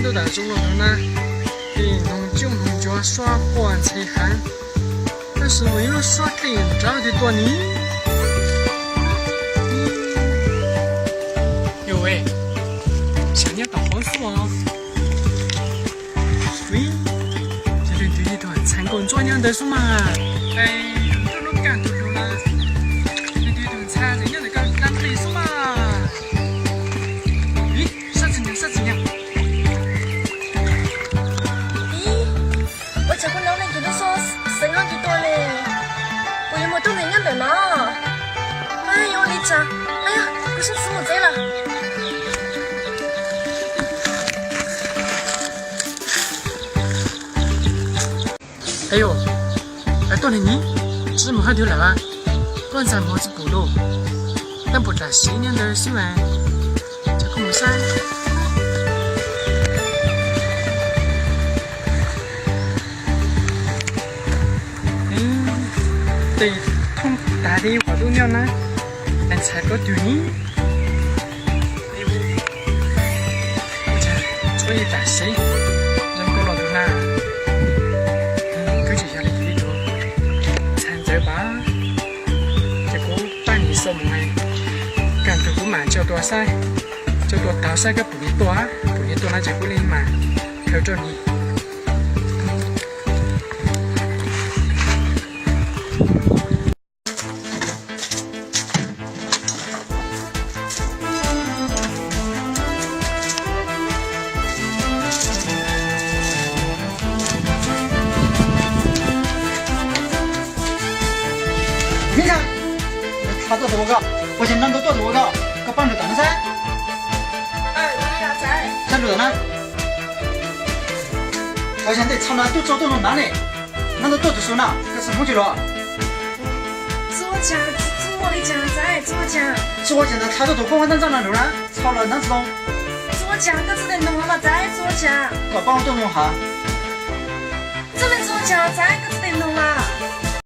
Tam zoo los no na, ces noog coob noog ntsuag suab quaj ntxhi heev, tab sis muaj ib lub suab dlej nrad twg tuaj ni. Yus, xyov nyob tom qhov xwb os. Ui, yog leej twg ib tug txhais nkaus ntsuab nyob ntawd xwb mas. Es nruab hnub kaj ntug lug na, leej twg ib tug ntxhais nyob ntawm koj dab nqis xwb mas. Ib, sab tsis nyeag, sab tsis nyeag. Ib, ua cas kuv hnov leej twg lub suab xeev ob twg tuaj ne? Kuv yuav mus tuaj ntawm nyob ntawm no. Yuav ua li cas? Kuv sab xeev mus tsev lawm. Ayu, tuaj li ni, tsis mus hab twg lawm, koj ntxhais mus tsis pum lawm, tab pum tam sim nyob ntawd xwb mas, ces koj mus saib. Tej thoob tag li qhov lub nyob na, ntxhais koj twg ni? Tshuav ib tam sim zoo nkauj los tus na, kuv tsis yog li tus ntxhais ntxawm pab, ces kuv pab nws xauj mus, kaj ntug kuv mam tso tua saib, tso tua taug saib koj pum nws tuaj, pum nws tuaj no ces kuv li mam khaws rau nws. Txhaj tuaj tus ua koj, ua cas nab ntuj tuaj tus ua koj, koj pab nws tom no saib. Txhaj lus tom na. Ua cas ntej txhaj no tuaj txog tuaj no nab ne, nab ntuj tuaj tus xu na, koj xav hmoov tsis los? Txhaj ua cas, txhaj ua li cas, txhaj ua cas? Txhaj ua cas ntawd txhaj tuaj tus koob hab ntab ntsaj no lug na, txhaj los nab txhaj. Txhaj ua cas koj txhaj tes noog hov mas txhaj, txhaj ua cas? Kom pab ua tuaj noog hov. Txhaj ua cas txhaj?